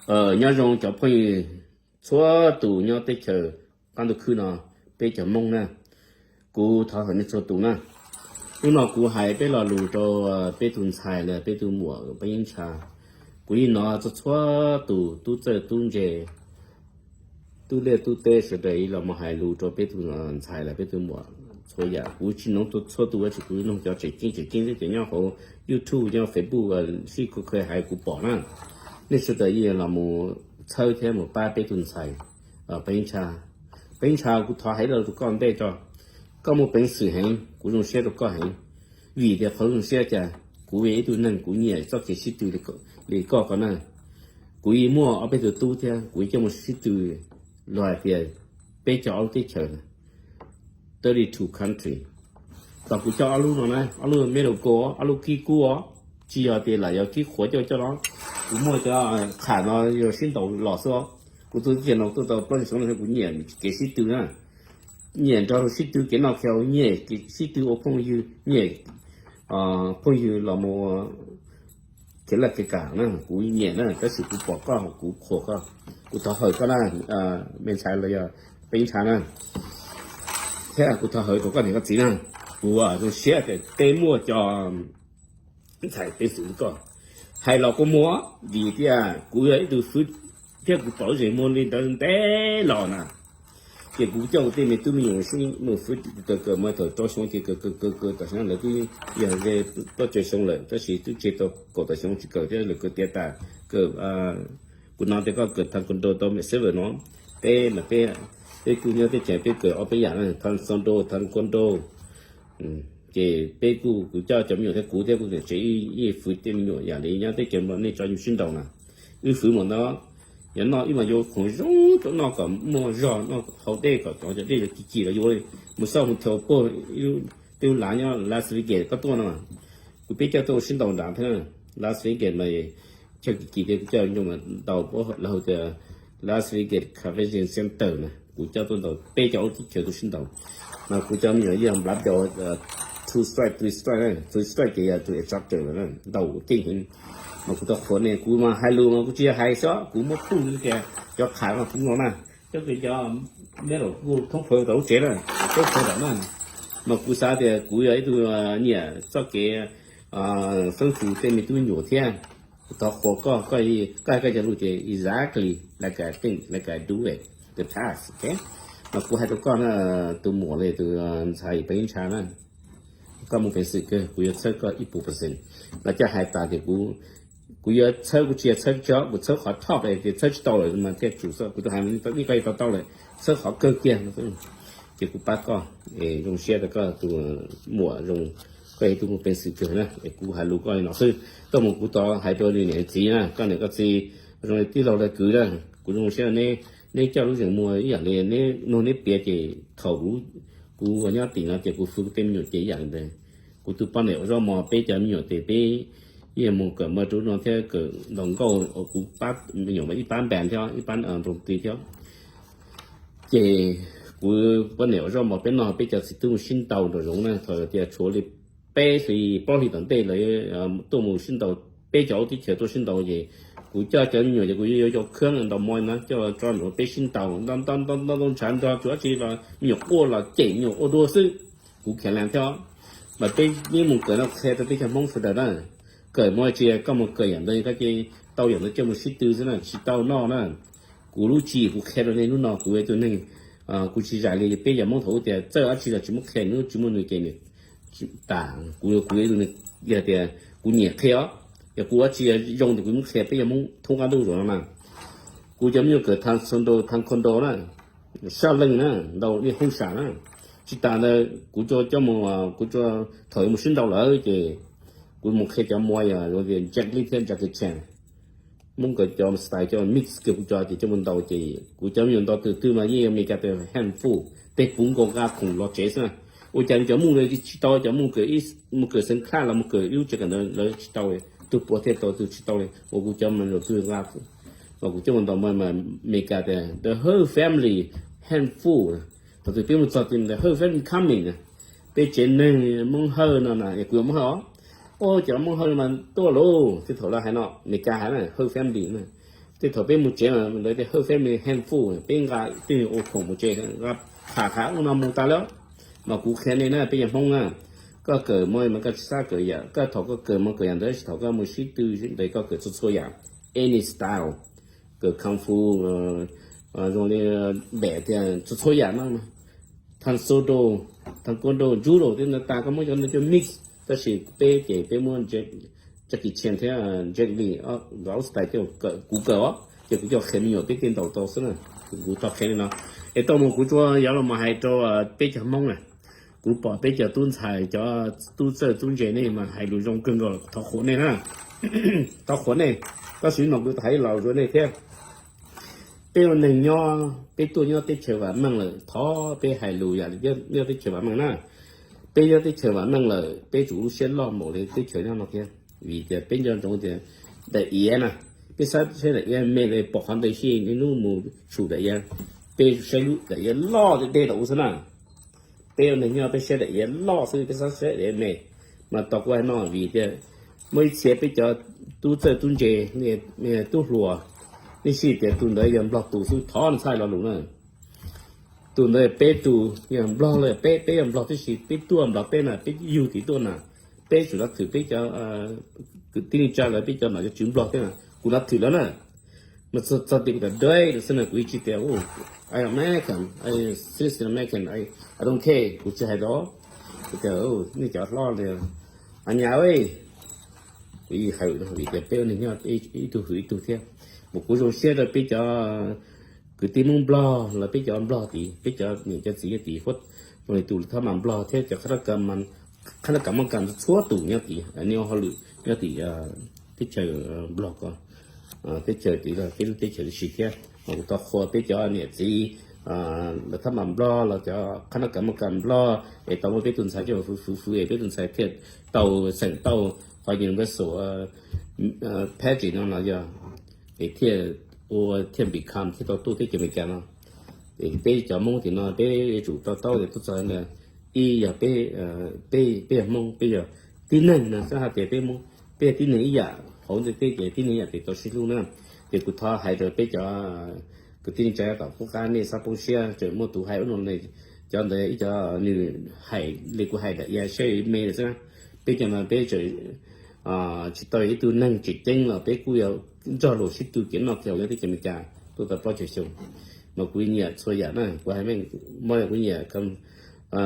Nyob zoo cov phooj ywg txhua tus nyob teb chaws qab ntuj khwb no, peb cov Hmoob na, kuv thov hawm nej txhua tus na. Hnub no kuv hais peb lo lus rau peb tus ntxhais los peb tus muam peb yeeb ntsha. Kuv yeej hnov txhua txhua tus tub txawj tub ntse, tub liaj tub teb sawv daws los mus hais lus rau peb tus ntxhais los peb tus muam txhua yam. Kuv tsis noog txhua tus, tab sis kuv noog cov tseem ceeb tseem ceeb thiab cov nyob hauv YouTube, nyob Facebook, sib kho hais kuv pom na. Nej sawv daws yeej los mus txhawb thiab mus pab peb tus ntxhais peb yeeb ntsha. Peb yeeb ntsha, kuv thov hais lo lus rau koj ntej tso. Koj muaj peev xwm heev, kuv zoo siab rau koj heev. Vim tias qhov zoo siab cas, kuv yog ib tug neeg kuv nyiam txoj kev sib tw li koj ko na. Kuv yeej muaj ob peb tug tub thiab kuv coj mus sib tw los hais tias peb cov ob lub teb chaws, thirty-two country. Tos kuv coj ob lub no na, ob lub Mexico, ob lub kib kub os, tsis yog tias lam yog kib qhuav coj coj los. Kuv muaj cov qham no yog sib ntaus los xwb. Kuv tus txiv no tuaj tau plaub xyoo no kuv nyiam kev sib tw na, nyiam nrog sib tw kev noj kev haus, nyiam sib tw ua phooj ywg, nyiam phooj ywg los mus kev laj kev kam na, kuv nyiam na, tab sis kuv pom koj kuv qhuas koj. Kuv thov hawm koj na, me ntxhais los yog peb ntsha na, thiab kuv thov hawm rau koj niam koj txiv na. Kuv zoo siab tias peb muaj cov ntxhais peev xwm li koj. Hais los kua muag, vim tias kuv yog ib tug fwv thiab kuv pom lub zeem muag li ntawd ntev los na. Ces kuv coj kuv tej me tub me nyuam sib mus fwv kawm kawm mas thaum rau xyoo ces kawm kawm kawm kawm tam sim no lawv twb yog ze plaub caug xyoo lawm, tab sis twb tseg tau kaum tawm xyoo tsis kawm thiab, lawv kawm tiav tas. Kawm, kuv hnov tias koj kawm taekwondo tau me xev no. Peb mas peb, peb kuj nyob teb chaws peb kawm ob peb yam na, taekwondo, taekwondo. Ces peb kuj, kuv coj cov me nyuam thiab kuv thiab kuv niam tsev ib fwv tej me nyuam yam li nyob teb chaws Nplog nej tso yus sib ntaus na. Wb fwv mas ntau, yog noj ib mas yuav khoom zoo rau noj kom muaj zog noj haus dej kom cov cov dej cig cig los yuav li. Mus xauj mus thau puag tej lub lav nyob Las Vegas koj tuaj no. Kuv peb coj tuaj sib ntaus nrad thiab. Las Vegas mas chaw kim kim thiab, kuv coj nyob mas ntaus, lawv hu tias Las Vegas Convention Center na, kuv coj tuaj ntaus peb cov ub tib chaws tuaj sib ntaus. Mas kuv cov me nyuam yeej nplab ncaus, two strike, three strike, three strike ces yog tus instructor lawm na, ntaus keej heev. Mas kuv tau qhuas nej, kuv mas hais lus mas kuv tsis yog hais xwb, kuv muab pub tias cov qham no kuv no na, cov, cov medal kuv thoob plaws rau lub tsev na, thoob plaws ntawm na. Mas kuv xav tias kuv yog ib tug nyiam txoj kev feeb fwm tej me tub me nyuam thiab. Kuv thov qhuas koj, koj, koj hais koj cov lus ces exactly like I think, like I do it, the task, ok. Mas kuv hais rau koj na, tus muam li tus ntxhais peb ntsha na, koj muaj peev xwm kawg, kuv yuav txhawb koj ib puas percent. Mas coj hais tas tias kuv, kuv yuav txhawb, kuv tsis yog txhawb tso, kuv txhawb qhov top es tias txhawb tsis tau lawm mas thiaj tsum xwb, kuv tus hais nej koj yuav tau tau lawm, txhawb qhov kawg kiag no xwb. Ces kuv pab koj, zoo siab rau koj tus muam zoo, koj yog tus muaj peev xwm kawg na, es kuv hais lus koj li no xwb. Tuaj mus kuv tod hais rau niam txiv na, koj niam koj txiv, zoo li tij laug lawv kwv na, kuv zoo siab neb, neb coj lub zeem muag ib yam li neb mloog neb piav ces thaum kuv, kuv nyob tim no ces kuv fwv kuv tej me nyuam ces ib yam li ntawd. Kuv tus poj niam ua zaub mov, peb cov me nyuam ces peb yeej mus kawm mos rau no thiab kawm ntaus nkauj, kuv pab me nyuam mas ib pab npas thiab ib pab nroog ti thiab. Ces kuv poj niam ua zaub mov peb noj, peb cov txiv tub mus sib ntaus nraum zoov na, thaum tias tshuav li peb hlis plaub hlis tom ntej lawv tuaj mus sib ntaus, peb cov ub teb chaws tuaj sib ntaus ces kuv coj cov me nyuam ces kuv yuav yuav cov khab ntaus mos na coj los tso nraum peb sib ntaus ntau ntau ntau ntau ntshav nrog tsuas dab tsi los me nyuam quaj los cem me nyuam ua dua xwb. Kuv kheev lees thiab. Mas peb yeej mus kawm no qhia rau peb cov Hmoob sawv daws na, kawm mos tsis koj mus kawm yam ntawd koj ces tau yam ntawd coj mus sib tw xwb na, tsis tau noj na. Kuv lub tswv yim kuv qhia rau nej hnub no, kuv yog tus neeg, kuv tsis zais li peb cov Hmoob thaum ub tias txawj dab tsi los tsis muab qhia, hnub tsis muaj nws ces nws tas. Kuv, kuv yog tus neeg, yog tias kuv nyiam qhia, yog kuv dab tsi zoo ces kuv muab qhia peb cov Hmoob thoob qab ntuj zaum no na. Kuv cov me nyuam kawm taekwondo, taekwondo na, sab leej na, ntau nej hoob sam na. Tsis tas ntawd kuv coj mus, kuv thaum mus sib ntaus lawm ces kuv mus qhia cov muas yog Jet Li thiab Jackie Chan, Hmoob nkawd cov style cov mix kawg kuv cov ces coj mus ntaus ces kuv cov me nyuam ntaus twg twg mas yeej yog Meskas tus handful, tej puv nkaus nqa khoom los tsev xwb na. Ua cas cov Hmoob tsis tau, cov Hmoob mus kawm xeev class los mus kawm ib lub tsev kawm ntawv lawv tsis tau, tug puav thiaj tau, tug tsis tau li. Ua kuv cov me nyuam twg nqa, mas kuv coj mus ntaus mas Meskas tias the whole family handful. Thaum twg peb mus txog ces the whole family coming, peb tsev neeg Hmoob Hawj no na, kuv yog Hmoob Hawj os. Ua cov Hmoob Hawj mas tuaj lauj, tej thaum lawv hais no, Meskas hais na, whole family na. Tej thaum peb mus tsev mas lawv tias hawj feb me heej fuj, peb nqa tej ua khoom mus tsev, nqa pham khav ub no mus tas lawm. Mas kuv qhia nej na, peb yog Hmoob na, koj kawm mas koj tsis xav kawm yam, koj thaum koj kawm mas kawm yam ntawd, tsis thaum koj mus sib tw ntes koj kawm txhua txhua yam, any style, kawm kung fu, zoo li npem tias txhua txhua yam no, taekwondo, taekwondo, judo tej no tas koj muab cov no coj mix. Tab sis peb ces peb muab Jackie Chan thiab Jet Li, nkawd style coj kawm, kuv kawm os, ces kuv coj qhia me nyuam peb tej ntaus tau xwb na. Kuv tau qhia li no, es tau mus kuv tsuas yuav los mus hais rau peb cov Hmoob na. Kuv pom peb cov tub ntxhais, cov tub txawj tub ntse nej mas hais lus zoo kawg nkaus, thov qhuas nej na. Thov qhuas nej, tab sis no kuv hais los rau nej thiab. Peb ua neeg nyob, peb tuaj nyob teb chaws vam meej lawm, thov peb hais lus yam li nyob teb chaws vam meej na. Peb nyob teb chaws vam meej lawm, peb tsum lub siab loj npaum li teb chaws nyob no thiab, vim tias peb nco ntsoov tias daim iav na, peb saib saib daim iav me li pom qhov ntawd xij, niaj hnub mus tshum daim iav, peb saib lub daim iav loj deb deb tom ub xwb na. Peb ua neeg nyob peb saib daim iav loj xwb, peb xav saib daim iav me. Mas tau kuv hais no vim tias muaj ib txhia peb cov tub txawj tub ntse, tub hluas, nej sij tias tus ntawd yog Nplog tus xwb, thov nej txhais lo lus na. Tus ntawd peb tus yog Nplog los peb, peb yog Nplog tib si, peb tuaj Nplog teb na, peb yug tim tuaj na, peb tsum nab thwm peb cov kwv tij neej tsa lawv, peb cov nom cov tswv Nplog teb na, kuv nab thwm lawv na. Mas txog tias kuv tam dab lawm xwb na, kuv yeej tsis tias I am American, I am citizen American, I don't care, kuv tsis hais rau. Kuv tias nej cov hlob li, a nyab, kuv yeej hais vim tias peb ua neeg nyob ib tug hwm ib tug thiab. Mas kuv zoo siab rau peb cov kwv tij Hmoob Nplog los peb cov Nplog tid, peb cov niam cov txiv nyob tid, tus thab mam Nplog thiab cov qhab nab kav mab kas txhua tus nyob tid, nej ua hauj lwm nyob tim teb chaws Nplog ko, teb chaws tid los peb lub teb chaws tib si thiab. Mas kuv thov qhuas peb cov niam txiv, los thab mam Nplog los cov qhab nab kav mab kas Nplog es tau muab peb tus ntxhais coj fwv fwv fwv es peb tus ntxhais thiaj tau xeem tau qhov university pass no no yog, es thiaj ua thiaj become thiaj tau tuaj teb chaws Amelikas no. Es peb cov Hmoob tim no peb yuav tsum to taub tias tuaj txog ntawd, ib yog peb, peb yog Hmoob, peb yog tib neeg no xab hais tias peb Hmoob peb yog tib neeg ib yam, hauv ntiaj teb ces tib neeg ib yam ces tau sib hlub na. Ces kuv thov hais rau peb cov kwv tij neej tsa tom qub qab nej txhob poob siab, tseem muaj tus hais ub no ne, cov ntawd ib cov nws hais li kuv hais ntawm ya saib me xwb na. Peb cov no peb tseem tsis tau ib tug neeg tseem ceeb los peb kuj yuav nrog luag sib tw kev noj kev haus nyob teb chaws Amelikas tuaj tau plaub caug xyoo. Mas kuv nyiam txhua yam na, kuv hais meej, mo yog kuv nyiam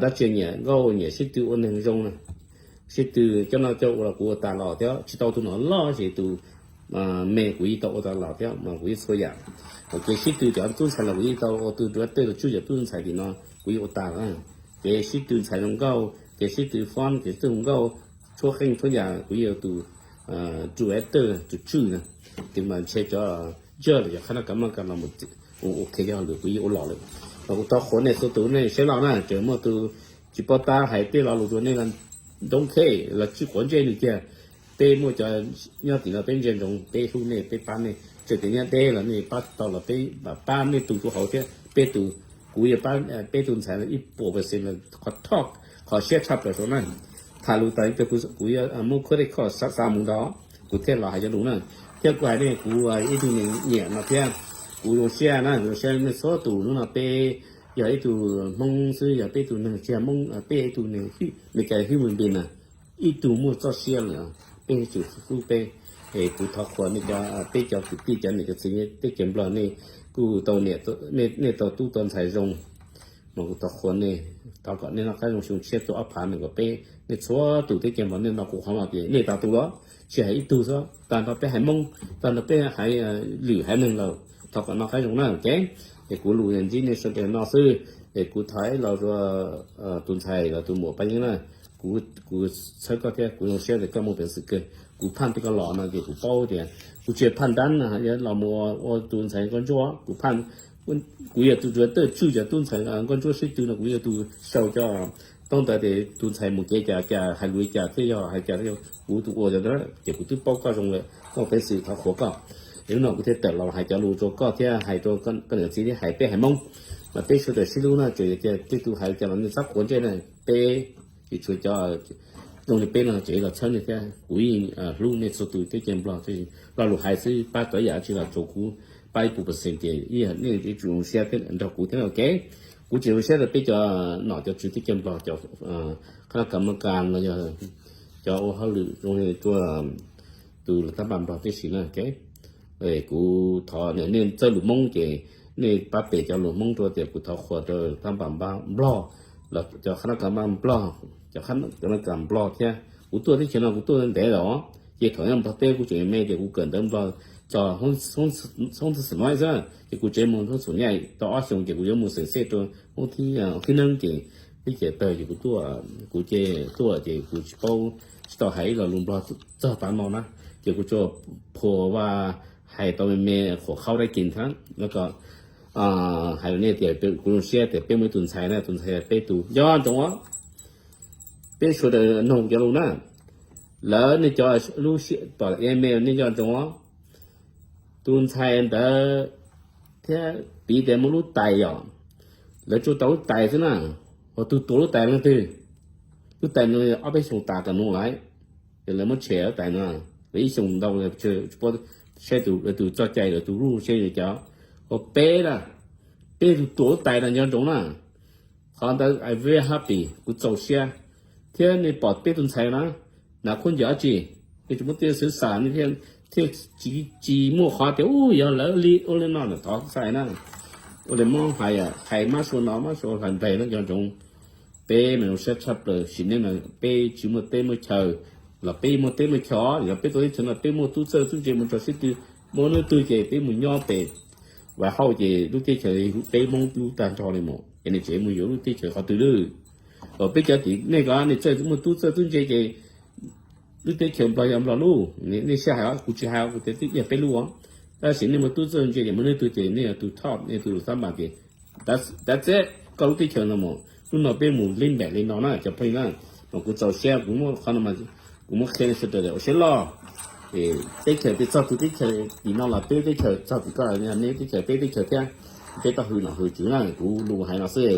dab tsi nyiam nkauj nyiam sib tw ua neeg zoo na. Sib tw coj noj coj ua los kuv ua tas los thiab, tsis tau tus nom loj ces tus me kuv yeej tau ua tas los thiab, mas kuv yeej txhua yam. Kev sib tw cov tub ntxhais los kuv yeej tau ua tus director los tswj cov tub ntxhais tim no, kuv yeej ua tas los. Kev sib tw ntxhais zoo nkauj, kev sib tw fun, kev sib tw zoo nkauj, tshuab qeej tshuab yam kuv yeej ua tus director tus tswj na. Tes mas ntshe cov judge los cov qhab nab kav mab kas los mus ua ke cov hauj lwm kuv yeej ua los lawm. Mas kuv thov qhuas nej txhua tus nej saib los na, tseem muaj tus tsis paub tab hais tej lo lus rau nej los don't care, los tsis quav ntsej nws tiag. Peb muaj cov nyob tim no peb ntsia ntsoov, peb hlub nej, peb pab nej, tseem tias nyob deb los nej pab tsis tau los peb mam pab nej tus rau hauv thiab. Peb tus, kuv yuav pab peb tus ntxhais ib puas percent, qhov thoj, qhov siab tshaj plaws saum na. Tham lus tas, kuv yuav muab credit card xa mus nrog kuv thiaj los hais cov lus na. Thiab kuv hais nej, kuv ib tug neeg nyiam no thiab, kuv zoo siab na, zoo siab nej txhua tus. Hnub no peb yog ib tug Hmoob xwb, yog peb ib tug neeg tsis yog Hmoob, peb yog ib tug neeg Meskas human being na, ib tug muaj txoj sia lawm, peb yuav tsum hlub peb. Es kuv thov qhuas nej cov, peb cov kwv tij cov niam cov txiv teb chaws Nplog, nej kuj tau, nej tau tub tau ntxhais zoo. Mas kuv thov qhuas nej, thov kom nej noj qab zoo xyoo tshiab tuaj ob phav nees nkaum peb, nej txhua tus teb chaws Nplog nej noj kuv qhov no ces nej tas tus los, tsis hais ib tug xwb, tag nrho peb haiv Hmoob, tag nrho peb haiv lwm haiv neeg los thov kom noj qab zoo na, ok. Es kuv lus ntsib nej sawv daws no xwb, es kuv thov ib los rau tus ntxhais los tus muam Paj Yeeb na, kuv, kuv txhawb koj thiab kuv zoo siab tias koj muaj peev xwm kawg. Kuv phaj tej koj los no ces kuv paub tias kuv tsis phaj dab na, los mus ua tus ntxhais nkauj ntsuab, kuv phaj, kuv yog tus director tswj cov tub ntxhais nkauj ntsuab sib tw no, kuv yog tus sau cov toob ntawd tias tus ntxhais mus kev cas cas hais lus li cas thiab yog hais cas thiab, kuv tus ua cov ntawd ces kuv twb paub koj zoo lawm, koj peev xwm thov qhuas koj. Es hnub no kuv thiaj tawm los hais cov lus rau koj thiab hais rau koj niam txiv thiab hais peb haiv Hmoob, mas peb sawv daws sib hlub na, tsuas yog tias tej tus hais li cas los nej txhob quav ntsej na, peb yuav tshuav cov zoo li peb no tseem los txhawb nej thiab. Kuv yeej hlub nej txhua tus teb chaws Nplog, tab sis lo lus hais xwb, pab txawv yam tsis los tsuav kuv pab ib puas percent ces nej yuav tsum zoo siab nrog kuv thiab ok. Kuv tseem zoo siab rau peb cov nom cov tswv teb chaws Nplog, cov qhab nab kav Amelikas los yog cov ua hauj lwm zoo li tus lav thab npas Nplog tib si na ok. Kuv thov nej txawj lus Hmoob ces nej pab pem cov lus Hmoob rau tias kuv thov qhuas rau lav thab npas Nplog, cov qhab nab kav Nplog, cov qhab nab kav Nplog thiab. Kuv tuaj teb chaws no kuv tuaj ntev lawm, ces thaum nyob Nplog teb kuv tseem me ces kuv kawm ntawv Nplog txog hoob txog xwm no xwb, ces kuv tseem mus hoob xum nyaj tau ob xyoos ces kuv yuav mus xeem xej rau hoob thib neeb ces teb chaws tawg ces kuv tuaj, kuv ces tuaj ces kuv tsis paub, tsis tau hais ib lo lus Nplog txog tav no na, ces kuv tsuas phua vaj hais tau me me qhuam qhaub dab kis thiab. Hais rau nej tias kuv zoo siab tias peb muaj ib tug ntxhais na, tus ntxhais peb tus nco ntsoov os. Peb sawv daws noog cov lus na, lawv nej cov lub sij pom email nej nco ntsoov os. Tus ntxhais ntawd thiab piv tias muaj lub tais yom, lawv tsuas tau lub tais xwb na, ho tus tuav lub tais leej twg? Lub tais no ob peb xyoos tas kom nug lawm, ces lawv muab tshem lub tais no, lawv ib xyoos ntau tsis paub, saib tus txoj cai lawv tus ruj seb li cas. Ho peb na, peb tus tuav lub tais no nco ntsoov na. Qhov ntawd I very happy, kuv txaus siab thiab nej pom peb tus ntxhais na, nav khuab ncaws dab tsi, nej tsis muab tej xwv xam, nej thiaj tsis muaj qhov tias u yog lawv li ua li no na, thov xais na. Ua li muab hais, hais mab sua no mab sua hlais nplaig no nco ntsoov. Peb mas zoo siab tshaj plaws sim neej no peb tsis muaj teb muaj chaw, los peb muaj teb muaj chaw, yog peb tuaj teb chaws no peb muaj tub txawj tub ntse mus txog sib tw, muaj neeg twg ces peb mus nyob pem Vaj Hauj ces lub teb chaws peb Hmoob lub tag nrho li mus, ces nej tseem mus yuav lub teb chaws qhov twg lawm? Peb cov tim nej ko nej txawj muaj tub txawj tub ntse ces lub teb chaws Nplog yog Nplog lub. Nej sib hais os, kuv tsis hais, kuv tias twb yog peb lub os. Tab sis nej muaj tub txawj ntse ces muaj neeg twg ces nej yog tus top, nej tus xab npas ces that's it, koj lub teb chaws no mus. Hnub no peb mus li npaum li no na cov phooj ywg na, mas kuv txaus siab, kuv muab qhov no, kuv muab qhia nej sawv daws ua siab loj. Teb chaws peb txog tus teb chaws tim no los peb teb chaws, txog tim koj los nej teb chaws, peb teb chaws thiab. Peb tau hwm nom hwm tswv na, kuv lus hais no xwb.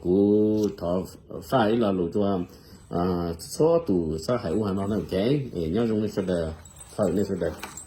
Kuv thov faj ib lo lus rau txhua tus txhob hais ub hais no na, ok? Nyob zoo nej sawv daws, thawm nej sawv daws.